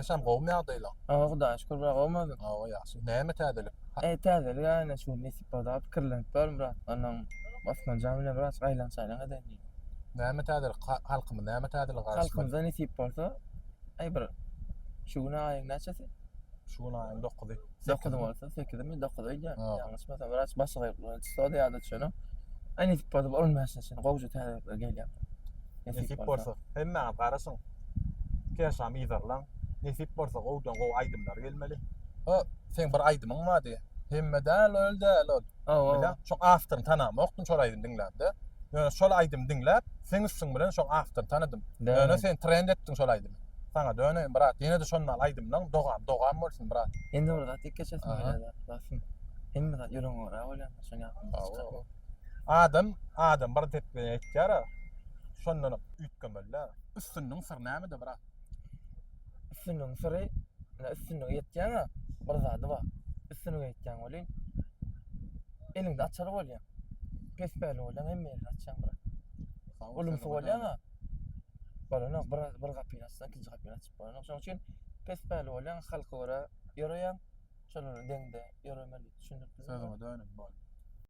Keşam gowumy ýagdaýlaň? Hawa Hudaýa şükür bira gowumy özüň? Hawa ýagşy. Näme täzelik? Eý täzelik aýna şu gün nesip bolsa pikirlenip ýörün biraz. Ondan Osmanjan bilen biraz aýlan çaýlan edeýin diýdim. Näme täzelik? Halkymyz näme täzelik garaşmaly? Halkymyza nesip bolsa aý bir şu gün aýyň näçesi? Şu gün aýyň dokuzy. Dokuzy bolsa sekizimi dokuzy öýdýän. Ýalňyşmasam biraz başagaýlyklar çyksady ýa-da düşenok. Aý nesip bolsa bir on bäşine çenli gowja täzelikler gelýär. Nesip bolsa. Hemmäňiz garaşyň. Keşamy yzarlaň. Nesip bolsa gowudan gowy aýdymlar gelmeli. O seň bir aýdymyň bardy. Hemme däl ol däl ol. Hawa. Bilýän, şoň awtoryny tanamokdym şol aýdymy diňläpde. Ýöne şol aýdymy diňläp, seň üstüň bilen şoň awtoryny tanadym. Ýöne sen trend etdiň şol aýdymy. Saňa döneýin brat. Ýene-de şondan aýdymlaň dogam dogam bolsun brat. Indi bir zat diýip geçesim gelýär basym. Hemme zat ýüregiňe görä bolýar. Şoň ýaly. Adam adam bir tepgä ýetýär. Şondan üýtgemeli. Üstünligiň syry nämede brat? Üstünligiň syry, ine üstünlige ýetýäň-ä, bir zady bar. Üstünlige ýetýäň welin, eliňde açar bolýar. Pespäli bolýaň, hemme ýerini açýaň brat. Ulumsy bolýaň-a, bolanok, bir, bir gapyny açsaň, ikinji gapyny açyp bolanok. Şonuň üçin pespäli bolýaň, halka görä ýöreýäň, şolar bilen deňde ýöremeli. Düşündirip bildim. Sözüňe döneýin, bol.